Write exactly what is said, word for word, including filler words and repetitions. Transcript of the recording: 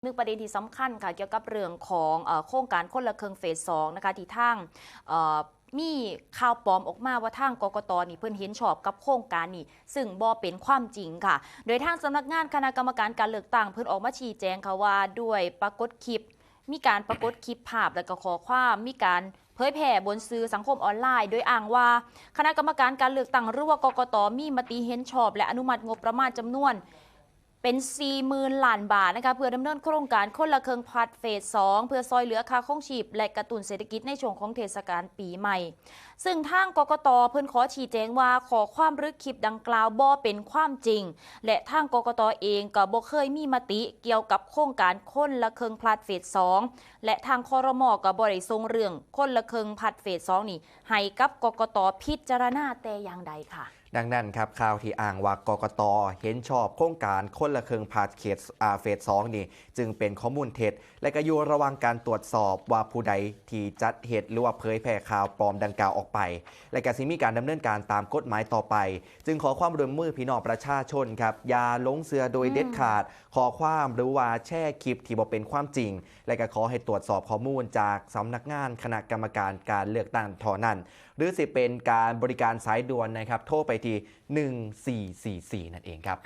หนึ่งประเด็นที่สำคัญค่ะ เกี่ยวกับเรื่องของเอ่อโครงการคนละครึ่งเฟสสองนะคะ ที่ทางเอ่อมีข่าวปลอมออกมาว่าทางกกต.นี่เพิ่นเห็นชอบกับโครงการนี้ ซึ่งบ่เป็นความจริงค่ะ โดยทางสำนักงานคณะกรรมการการเลือกตั้งเพิ่นออกมาชี้แจงค่ะว่าด้วยปรากฏคลิป มีการปรากฏคลิปภาพและก็ข้อความ มีการเผยแพร่บนสื่อสังคมออนไลน์ โดยอ้างว่าคณะกรรมการการเลือกตั้งหรือว่ากกต.มีมติเห็นชอบและอนุมัติงบประมาณจำนวน เป็น สี่หมื่น ล้านบาทนะคะ เพื่อดำเนินโครงการคนละครึ่งพลัสเฟสสอง เพื่อซอยเหลือค่าครองชีพ และกระตุ้นเศรษฐกิจในช่วงของเทศกาลปีใหม่ ซึ่งทางกกต.เพิ่นขอชี้แจงว่าข้อความหรือคลิปดังกล่าวบ่เป็นความจริง และทางกกต.เองก็บ่เคยมีมติเกี่ยวกับโครงการคนละครึ่งพลัสเฟสสอง และทางครม.ก็บ่ได้ส่งเรื่องคนละครึ่งพลัสเฟสสอง นี่ให้กับกกต.พิจารณาแต่อย่างใดค่ะ ดังนั้นครับ ข่าวที่อ้างว่ากกต.เห็นชอบโครงการคนละครึ่งพลัสเขตอ่าเฟสสอง นี่ จึงเป็นข้อมูลเท็จ และก็อยู่ระหว่างการตรวจสอบว่าผู้ใดที่จัดเฮ็ดหรือว่าเผยแพร่ข่าวปลอมดังกล่าวออกไป และก็สิมีการดำเนินการตามกฎหมายต่อไป จึงขอความร่วมมือพี่น้องประชาชนครับ อย่าหลงเชื่อโดยเด็ดขาด ข้อความหรือว่าแชร์คลิปที่บ่เป็นความจริง และก็ขอให้ตรวจสอบข้อมูลจากสำนักงานคณะกรรมการการเลือกตั้งเท่านั้น หรือสิเป็นการบริการสายด่วนนะครับ โทรไปที่ หนึ่งสี่สี่สี่ นั่นเองครับ